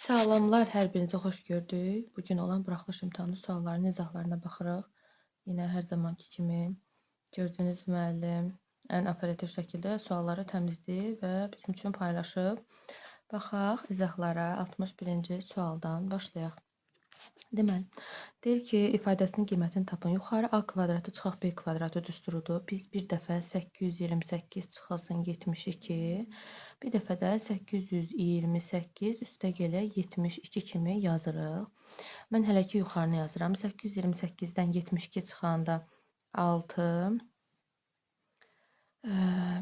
Salamlar, hər birinizə xoş gördük. Bu gün olan buraxılış imtahanı suallarının izahlarına baxırıq. Yenə hər zamanki kimi gördüyünüz müəllim ən operativ şəkildə sualları təmizləyib və bizim üçün paylaşıb. Baxaq izahlara 61-ci sualdan başlayaq. Deməli, deyir ki, ifadəsinin qiymətini tapın. Yuxarı A kvadratı çıxaq B kvadratı düsturudur. Biz bir dəfə 828 çıxılsın 72, bir dəfə də 828 üstə gələ 72 kimi yazırıq. Mən hələ ki yuxarını yazıram. 828-dən 72 çıxanda 6,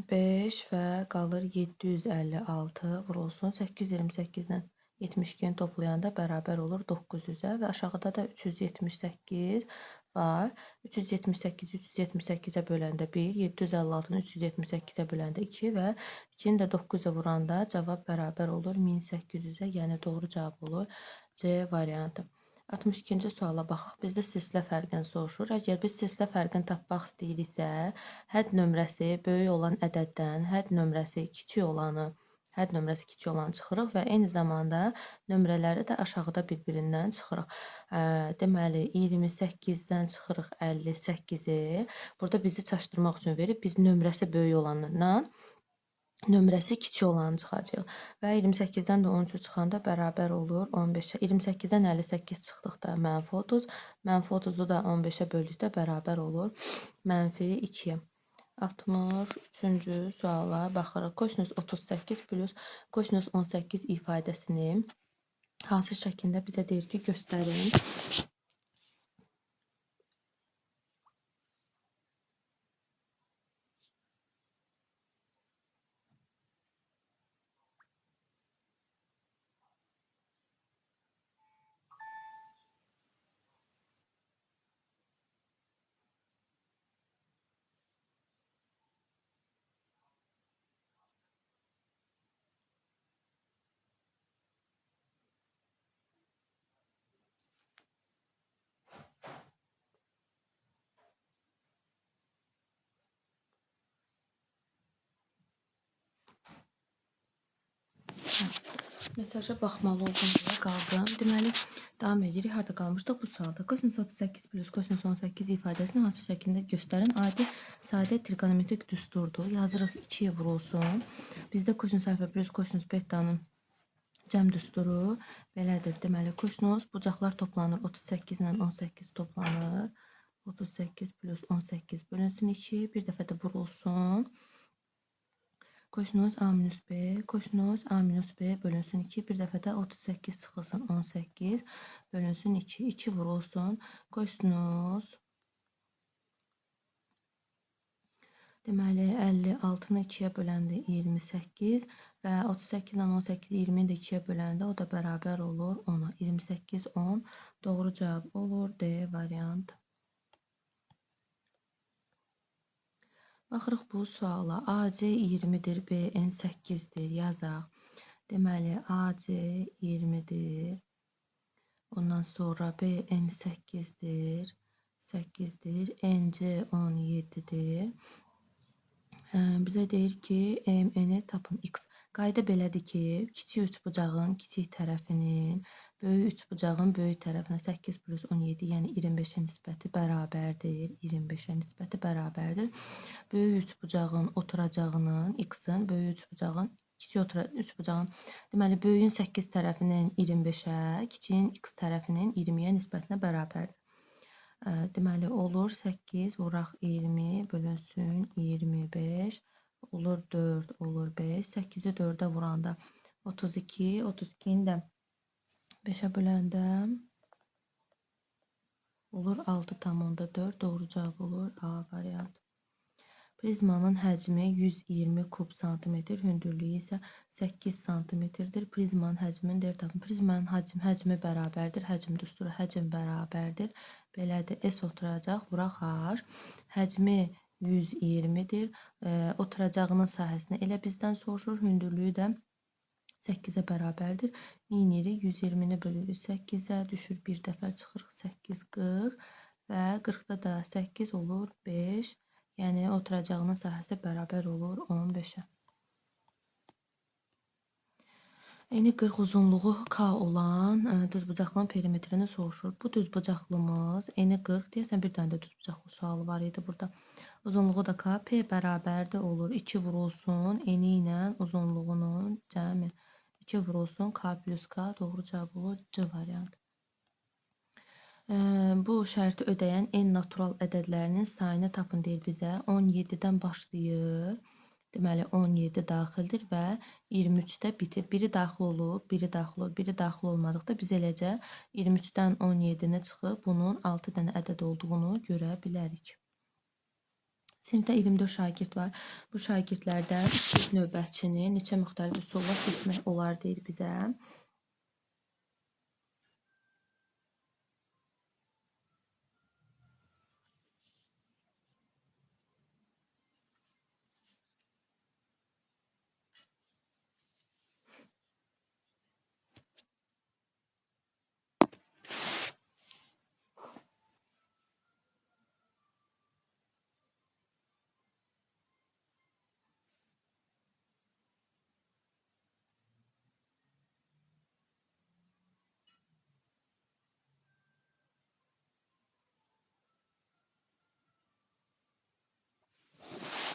5 və qalır 756 vurulsun. 828-dən 72-ni toplayanda bərabər olur 900-ə və aşağıda da 378 var. 378-i 378-ə böləndə 1, 756-nı 378-ə böləndə 2 və 2-ni də 9-a vuranda cavab bərabər olur 1800-ə, yəni doğru cavab olur C variantı. 62-ci suala baxaq. Bizdə silsilə fərqini soruşur. Əgər biz silsilə fərqini tapmaq istəyiriksə, hədd nömrəsi böyük olan ədəddən hədd nömrəsi kiçik olanı hədd nömrəsi kiçik olanı çıxırıq və eyni zamanda nömrələri də aşağıda bir-birindən çıxırıq. Deməli, 28-dən çıxırıq 58-i. Burada bizi çaşdırmaq üçün verib, biz nömrəsi böyük olanından nömrəsi kiçik olanı çıxacaq. Və 28-dən də 13 çıxanda bərabər olur 15-ə. 28-dən 58 çıxdıqda mənfi 30, mənfi 30-u da 15-ə böldükdə bərabər olur mənfi 2-yə. 63-cü suala baxırıq. Kosinus 38 plus kosinus 18 ifadəsini hansı şəklində bizə deyir ki, göstərin. Mesaja baxmalı oldum deyə qaldım. Deməli, davam edirik. Harda qalmışdıq? Bu sualda. Kosinus 38 plus kosinus 18 ifadəsini hansı şəklində göstərin? Adi, sadə trigonometrik düsturdur. Yazırıq 2-yə vurulsun. Bizdə kosinus alfa plus kosinus betanın cəm düsturu belədir. Deməli, kosinus bucaqlar toplanır. 38 ilə 18 toplanır. 38 plus 18 bölünsün 2. Bir dəfə də vurulsun. Kosinus A minus B, kosinus A minus B bölünsün 2. Bir dəfə də 38 çıxılsın 18 bölünsün 2. 2 vurulsun. Kosinus deməli 56-nı 2-yə böləndə 28 və 38 ilə 18 20-ni də 2-yə böləndə o da bərabər olur 10-a. 28 10 doğru cavab olur D variantı. Baxırıq bu suala. AC 20-dir, BN 8-dir. Yazaq. Deməli, AC 20-dir. Ondan sonra BN 8-dir. 8-dir. NC 17-dir. Bizə deyir ki, MN-i tapın X. Qayda belədir ki, kiçik üçbucağın kiçik tərəfinin böyük üçbucağın böyük tərəfinə 8 plus 17, yəni 25-ə nisbəti bərabərdir. 25-ə nisbəti bərabərdir. Böyük üçbucağın oturacağının X-in, böyük üçbucağın kiçik üçbucağın, deməli, böyüyün 8 tərəfinin 25-ə, kiçiyin X tərəfinin 20-yə nisbətinə bərabərdir. Deməli, olur 8, vuraq 20, bölünsün 25, olur 4, olur 5. 8-i 4-ə vuranda 32, 32-ni də 5-ə böləndə olur 6,4. Doğru cavab olur A variantı. Prizmanın həcmi 120 kub santimetr, hündürlüyü isə 8 santimetrdir. Prizmanın həcmini deyir tapın. Prizmanın həcmi bərabərdir. Həcm düsturu həcm bərabərdir. Belədir. S oturacaq, vuraq H. Həcmi 120-dir. Oturacağının sahəsini elə bizdən soruşur. Hündürlüyü də 8-ə bərabərdir. Neynirik? 120-ni bölürük 8-ə, düşür bir dəfə, çıxırıq 8, 40 və 40-da da 8 olur 5. Yəni, oturacağının sahəsi bərabər olur 15-ə. Eni 40, uzunluğu K olan düzbucaqlının perimetrini soruşur. Bu düzbucaqlımız eni 40, deyəsən bir dənə də düzbucaqlı sualı var idi burada. Uzunluğu da K, P bərabərdir olur. 2 vurulsun eni ilə uzunluğunun cəmi. 2 vurulsun K plus K, doğru cavab olur C variantı. Bu şərti ödəyən en natural ədədlərinin sayını tapın deyir bizə. 17-dən başlayır. Deməli, 17 daxildir və 23-də bitir. Biri daxil olub, biri daxil olub, biri daxil olmadıqda biz eləcə 23-dən 17-ni çıxıb bunun 6 dənə ədəd olduğunu görə bilərik. Sinifdə 24 şagird var. Bu şagirdlərdən 2 növbətçini neçə müxtəlif üsulla seçmək olar deyir bizə.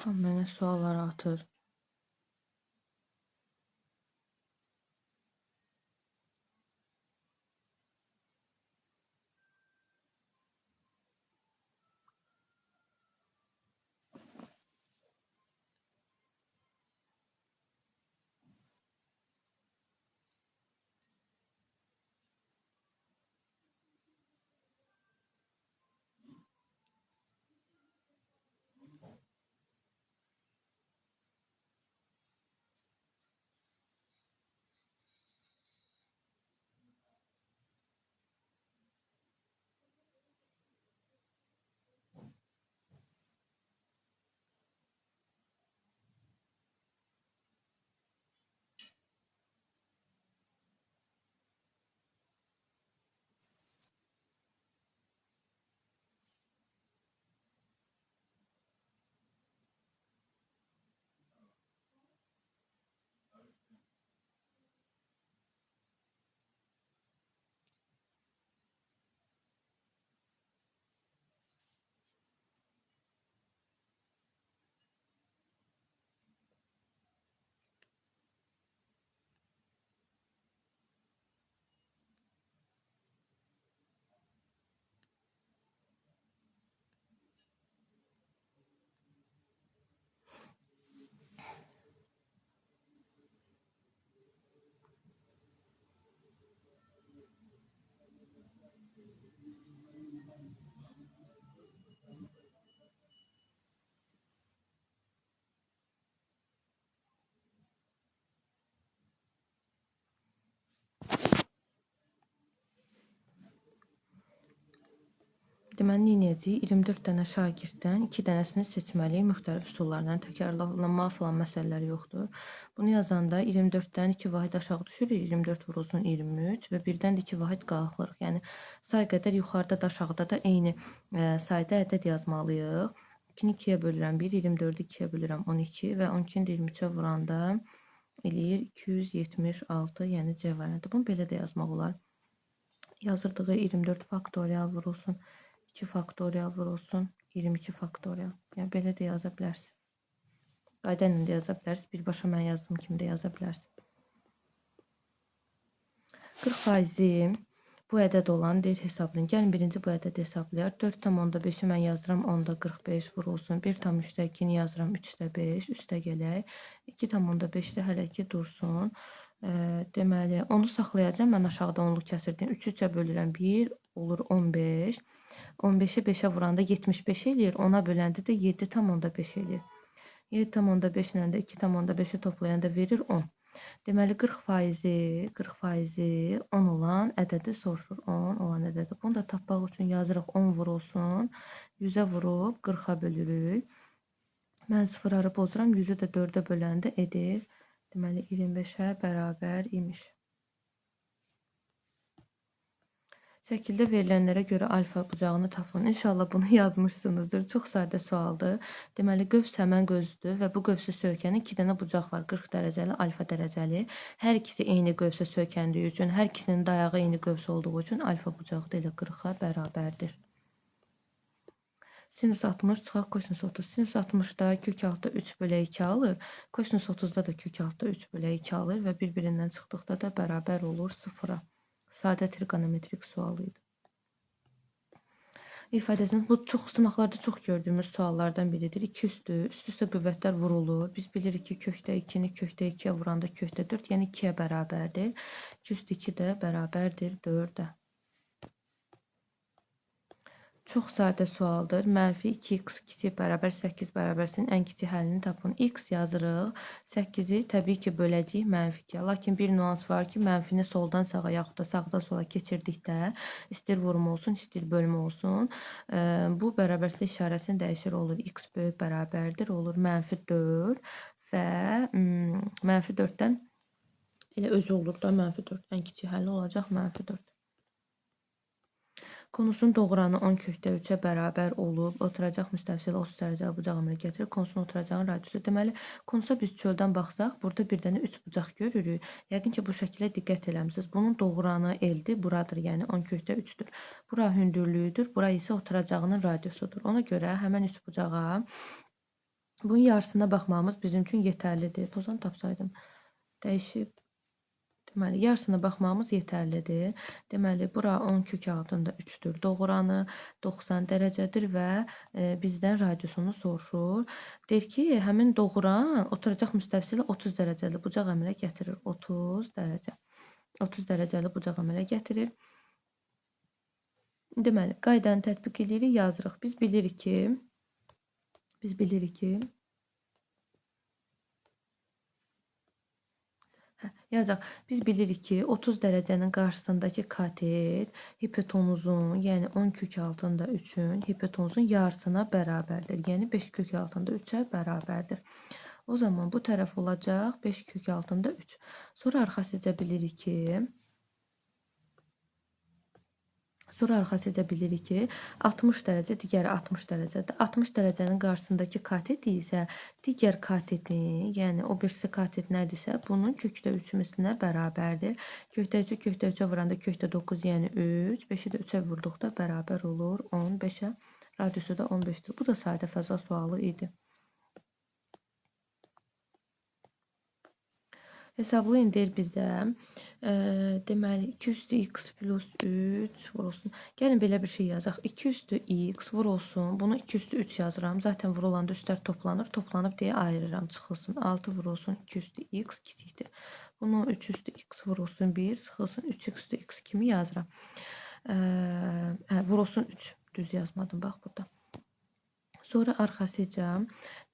Mənə sualları atır. Deməli, nə edəcəyik? 24 dənə şagirddən 2 dənəsini seçməliyik. Müxtəlif üsullarla təkrarlanma falan məsələləri yoxdur. Bunu yazanda 24-dən 2 vahid aşağı düşürük. 24 vurulsun 23 və birdən də 2 vahid qalxırıq. Yəni, say qədər yuxarıda da aşağıda da eyni sayda ədəd yazmalıyıq. 2-ni 2-yə bölürəm 1, 24-ü 2-yə bölürəm 12 və 12-ni də 23-ə vuranda eləyir 276, yəni C variantı. Bunu belə də yazmaq olar. Yazırdığı 24 faktorial vurulsun 2 faktorial vurulsun 22 faktorial. Yəni belə də yaza bilərsiniz. Qayda ilə də yaza bilərsiniz. Birbaşa mən yazdığım kimi də yaza bilərsiniz. 40% bu ədəd olan deyir hesablayın. Gəlin birinci bu ədədi hesablayaq. 4,5-i mən yazıram 10,45 vurulsun. 1,3-də 2-ni yazıram 3,5. Üstə gələk. 2,5-də hələ ki dursun. Deməli, onu saxlayacağam. Mən aşağıda onluq kəsirdim. 3-ü 3-ə bölürəm 1, olur 15. 15-i 5-ə vuranda 75 eləyir. 10-a böləndə də 7,5 eləyir. 7,5 ilə də 2,5-i toplayanda verir 10. Deməli, 40% 10 olan ədədi soruşur. 10 olan ədədi. Bunu da tapmaq üçün yazırıq 10 vurulsun. 100-ə vurub 40-a bölürük. Mən sıfırları pozuram. 100-ü də 4-ə böləndə edir. Deməli, 25-ə bərabər imiş. Şəkildə verilənlərə görə alfa bucağını tapın. İnşallah bunu yazmışsınızdır. Çox sadə sualdır. Deməli, qövs həmən qövsdür və bu qövsə söykənən 2 dənə bucaq var. 40 dərəcəli, alfa dərəcəli. Hər ikisi eyni qövsə söykəndiyi üçün, hər ikisinin dayağı eyni qövs olduğu üçün alfa bucağı da elə 40-a bərabərdir. Sinus 60 çıxaq kosinus 30. Sinus 60-da kök altda 3 bölə 2 alır. Kosinus 30-da da kök altda 3 bölə 2 alır və bir-birindən çıxdıqda da bərabər olur 0-a. Sadə trigonometrik sualı idi. İfadəsinin bu çox sınaqlarda çox gördüyümüz suallardan biridir. 2 üstü, üst-üstə qüvvətlər vurulur. Biz bilirik ki, kökdə 2-ni kökdə 2-yə vuranda kökdə 4, yəni 2-yə bərabərdir. 2 üstü 2 də bərabərdir 4-ə. Çox sadə sualdır. Mənfi 2x kiçik bərabər 8 bərabərsinin ən kiçik həllini tapın. X yazırıq. 8-i təbii ki, böləcəyik mənfi 2-yə. Lakin bir nüans var ki, mənfini soldan sağa yaxud da sağdan sola keçirdikdə istir vurma olsun, istir bölmə olsun. Bu bərabərsizlik işarəsini dəyişir olur. X böyük bərabərdir, olur mənfi 4 və mənfi 4-dən elə özü olur da mənfi 4. Ən kiçik həlli olacaq mənfi 4. Konusun doğranı 10 kökdə 3-ə bərabər olub, oturacaq müstəvsilə 30 dərəcəli bucaq əmələ gətirir. Konusun oturacağın radiusu. Deməli, konusa biz çöldən baxsaq, burada bir dənə 3 bucaq görürük. Yəqin ki, bu şəkilə diqqət eləmisiniz. Bunun doğranı L-dir, buradır, yəni 10 kökdə 3-dür. Bura hündürlüyüdür, bura isə oturacağının radiusudur. Ona görə həmən 3 bucağa bunun yarısına baxmamız bizim üçün yetərlidir. Tozan tapsaydım, dəyişib. Deməli, yarısına baxmamız yetərlidir. Deməli, bura 10 kök altında 3-dür. Doğranı 90 dərəcədir və bizdən radiusunu soruşur. Deyir ki, həmin doğran oturacaq müstəvsilə 30 dərəcəli bucaq əmələ gətirir. 30 dərəcə. 30 dərəcəli bucaq əmələ gətirir. Deməli, qaydanı tətbiq edirik, yazırıq. Biz bilirik ki, yazaq. Biz bilirik ki, 30 dərəcənin qarşısındakı katet hipotenuzun, yəni 10 kök altında 3-ün hipotenuzun yarısına bərabərdir. Yəni 5 kök altında 3-ə bərabərdir. O zaman bu tərəf olacaq 5 kök altında 3. Sonra arxasıca bilirik ki, 60 dərəcə, digəri 60 dərəcədir. 60 dərəcənin qarşısındakı katet isə digər katetin, yəni o birisi katet nədirsə, bunun kökdə 3 mislinə bərabərdir. Kökdə 3-ü kökdə 3-ə vuranda kökdə 9, yəni 3. 5-i də 3-ə vurduqda bərabər olur 15-ə. Radiusu da 15-dir. Bu da sadə fəza sualı idi. Hesablayın deyir bizə. Deməli, 2 üstü x plus 3 vurulsun. Gəlin belə bir şey yazaq. 2 üstü x vurulsun. Bunu 2 üstü 3 yazıram. Zaten vurulanda üstlər toplanır. Toplanıb deyə ayırıram. Çıxılsın. 6 vurulsun. 2 üstü x kiçikdir. Bunu 3 üstü x vurulsun 1 çıxılsın. 3x üstü x kimi yazıram. Vurulsun 3. Düz yazmadım. Bax burada. Sonra arxasıca,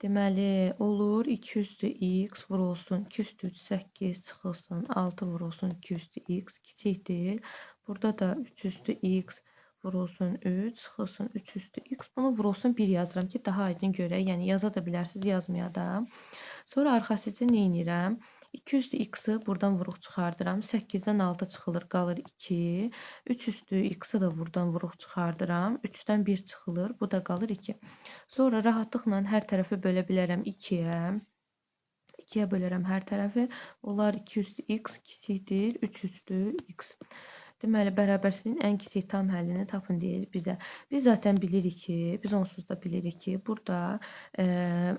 deməli, olur 2 üstü x vurulsun, 2 üstü 3, 8 çıxılsın, 6 vurulsun, 2 üstü x kiçikdir. Burada da 3 üstü x vurulsun, 3 çıxılsın, 3 üstü x. Bunu vurulsun 1 yazıram ki, daha aydın görək. Yəni, yaza da bilərsiniz, yazmaya da. Sonra arxasıca nə edirəm? 2 üstü x-i buradan vuruq çıxardıram. 8-dən 6 çıxılır, qalır 2. 3 üstü x-i da buradan vuruq çıxardıram. 3-dən 1 çıxılır, bu da qalır 2. Sonra rahatlıqla hər tərəfi bölə bilərəm 2-yə. 2-yə bölərəm hər tərəfi. Onlar 2 üstü x kiçikdir, 3 üstü x. Deməli, bərabərsizliyin ən kiçik tam həllini tapın deyir bizə. Biz zaten bilirik ki, biz onsuz da bilirik ki, burada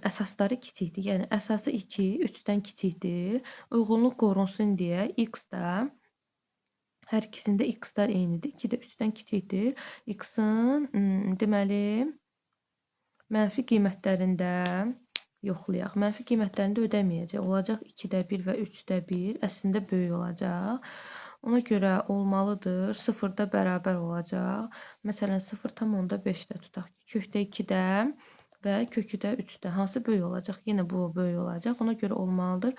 əsasları kiçikdir. Yəni, əsası 2, 3-dən kiçikdir. Uyğunluq qorunsun deyə x da, hər ikisində x-lər eynidir. 2 də 3-dən kiçikdir. X-in, deməli, mənfi qiymətlərində yoxlayaq. Mənfi qiymətlərində ödəməyəcək. Olacaq 2-də 1 və 3-də 1. Əslində böyük olacaq. Ona görə olmalıdır, 0-da bərabər olacaq. Məsələn, 0,5-də tutaq ki, kökdə 2-də və kökü də 3-də. Hansı böyük olacaq? Yenə bu böyük olacaq. Ona görə olmalıdır.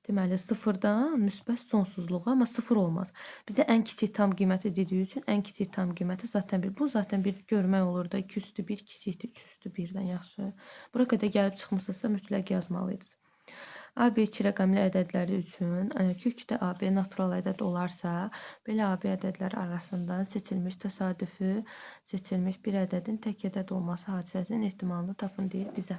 Deməli, 0-dan müsbət sonsuzluğa, amma 0 olmaz. Bizə ən kiçik tam qiyməti dediyi üçün ən kiçik tam qiyməti zaten 1. Bu zaten bir görmək olur da. 2 üstü 1 kiçikdir, 3 üstü 1-dən yaxşı. Bura qədər gəlib çıxmısınızsa mütləq yazmalıydınız. AB iki rəqəmli ədədləri üçün kökdə AB natural ədəd olarsa, belə AB ədədləri arasından seçilmiş təsadüfi seçilmiş bir ədədin tək ədəd olması hadisəsinin ehtimalını tapın deyir bizə.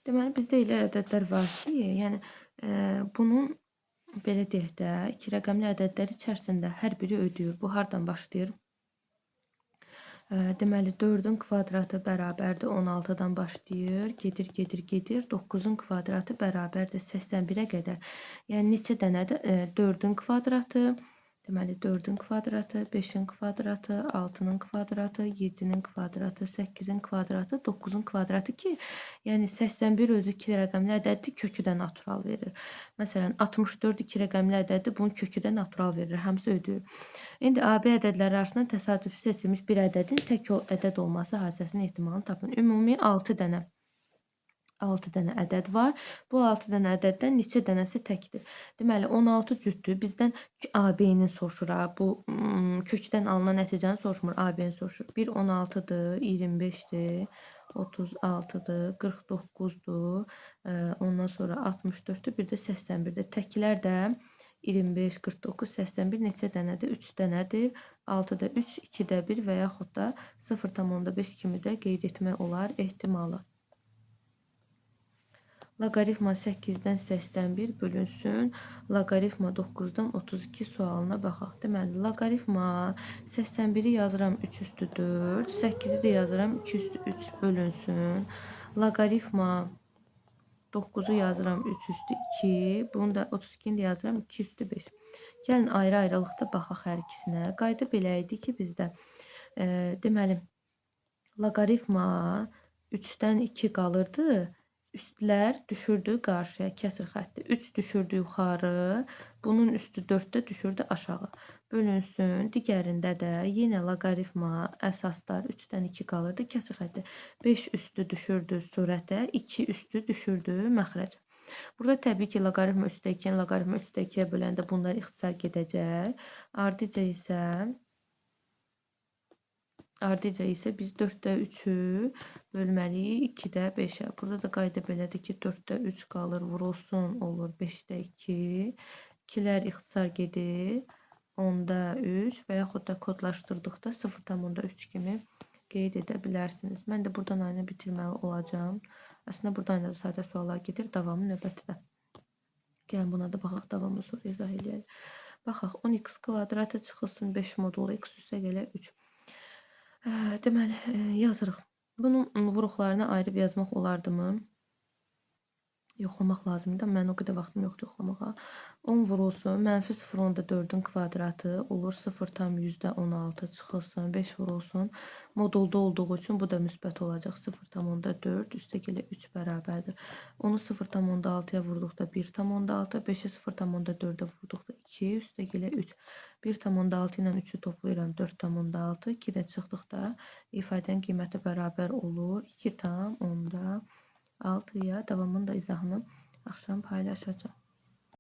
Deməli, bizdə elə ədədlər var ki, yəni bunun belə deyək də, iki rəqəmli ədədlər içərisində hər biri ödəyir. Bu hardan başlayır? Deməli, 4-ün kvadratı bərabərdir 16-dan başlayır, gedir, gedir, gedir. 9-un kvadratı bərabərdir 81-ə qədər. Yəni, neçə dənədir? 4-ün kvadratı, deməli, 4-ün kvadratı, 5-in kvadratı, 6-nın kvadratı, 7-nin kvadratı, 8-in kvadratı, 9-un kvadratı ki, yəni 81 özü 2 rəqəmli ədəddir, kökü də natural verir. Məsələn, 64 2 rəqəmli ədəddir, bunun kökü də natural verir, hamısı ödəyir. İndi AB ədədləri arasından təsadüfi seçilmiş bir ədədin tək ədəd olması hadisəsinin ehtimalını tapın. Ümumi 6 dənə. 6 dənə ədəd var. Bu 6 dənə ədəddən neçə dənəsi təkdir? Deməli, 16 cütdür. Bizdən AB-ni soruşur. Bu kökdən alınan nəticəni soruşmur. AB-ni soruşur. 1 16-dır, 25-dir, 36-dır, 49-dur, ondan sonra 64-dür, bir də 81-dir. Təklər də 25, 49, 81 neçə dənədir? 3 dənədir. 6-da 3, 2-də 1 və yaxud da 0,5 kimi də qeyd etmək olar ehtimalı. Loqaritma 8-dən 81 bölünsün. Loqaritma 9-dan 32 sualına baxaq. Deməli, loqaritma 81-i yazıram 3 üstü 4, 8-i də yazıram 2 üstü 3 bölünsün. Loqaritma 9-u yazıram 3 üstü 2, bunu da 32-ni də yazıram 2 üstü 5. Gəlin ayrı-ayrılıqda baxaq hər ikisinə. Qayda belə idi ki, bizdə deməli, loqaritma 3-dən 2 qalırdı. Üstlər düşürdü qarşıya, kəsir xətti. 3 düşürdü yuxarı, bunun üstü 4-də düşürdü aşağı. Bölünsün. Digərində də yenə loqaritma əsaslar 3-dən 2 qalırdı, kəsir xətti. 5 üstü düşürdü surətə, 2 üstü düşürdü məxrəcə. Burada təbii ki, loqaritma 3-də 2-ni loqaritma 3-də 2-yə böləndə bunlar ixtisar gedəcək. Ardıca isə biz 4-də 3-ü bölməliyik 2-də 5-ə. Burada da qayda belədir ki, 4-də 3 qalır, vurulsun olur 5-də 2. 2-lər ixtisar gedir 10-da 3 və yaxud da kodlaşdırdıqda 0,3 kimi qeyd edə bilərsiniz. Mən də buradan aynı bitirməli olacağam. Əslində, buradan aynı sadə suallar gedir. Davamı növbətidə. Gəlin buna da baxaq, davamını sonra izah eləyək. Baxaq, 10x kvadratı çıxılsın 5 modulu x üstə gələ 3. Deməli, yazırıq. Bunun vuruqlarını ayırıb yazmaq olardımı? Yoxlamaq lazımdır. Mən o qədər vaxtım yoxdur yoxlamağa. 10 vurulsun. Mənfi 0,4-ün kvadratı olur 0,16 çıxılsın. 5 vurulsun. Modulda olduğu üçün bu da müsbət olacaq. 0,4 üstə gələ 3 bərabərdir. Onu 0,6-ya vurduqda 1,6, 5-i 0,4-ə vurduqda 2, üstə gələ 3. 1,6 ilə 3-ü toplayıram 4,6. 2 də çıxdıqda ifadənin qiyməti bərabər olur. 2,6-ya. Davamını da izahını axşam paylaşacağam.